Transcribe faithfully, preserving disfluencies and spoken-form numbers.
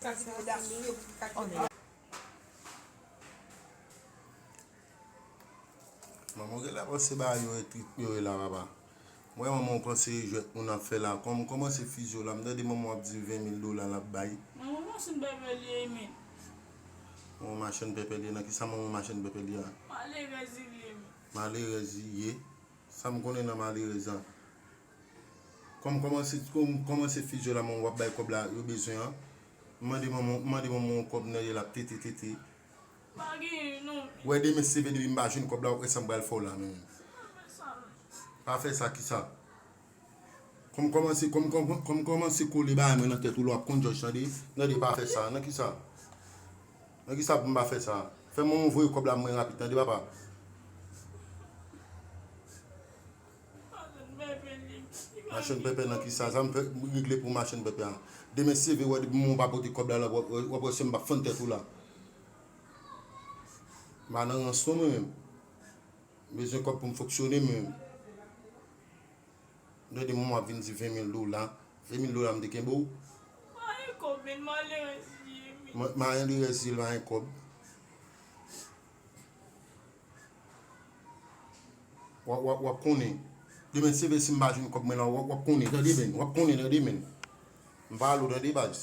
Manman gen la panse ba yo e trik yo e la papa. Mwen manman w panse e jwèt moun ap fè la. Kòm kòmanse fizye w la, m tande manman w ap di ven mil dola l ap bay. Manman machann pèpè li ye men. Manman machann pèpè li ye, nan kisa manman machann pèpè li ye a? Malerèz li ye men. Malerèz li ye. Sa m konnen nan malerèz la. Kòm kòmanse kòm kòmanse fizye w la manman w ap bay kòb la yo bezwen an. M mande manman m mande manman w kòb nan ye l ap tete tete. Pa genyen non. Wè demen se vre depi m pa jwenn kòb la, w wè sa m pral fè w la menm. Pa fè sa non. Pa fè sa kisa? Kòm kòmanse kòm kòm kòm kòmanse kole bagay mwen nan tèt ou la w ap konn jòj tande. Tande pa fè sa. Nan kisa? Nan kisa pou m pa fè sa? Fè manman w voye kòb la mwen rapid tande papa. Machann pèpè nan kisa? Sa m fè regle pou machann pèpè a. Demen se vre wè depi manman w pa pote kòb la w ap wè se m p ap fann tèt ou la. M pa nan rans non mwen menm. M bezwen kòb pou m fonksyone mwen menm. M tande manman w ap vin di ven mil dola. Ven mil dola m te kenbe w. Malerèz li ye men. Malerèz li ye l pa gen kòb. W ap w ap w ap konnen. Demen se vre si m pa jwenn kòb mwen la w ap w ap konnen tande men. W ap konnen tande men. M pa ale w tande baz.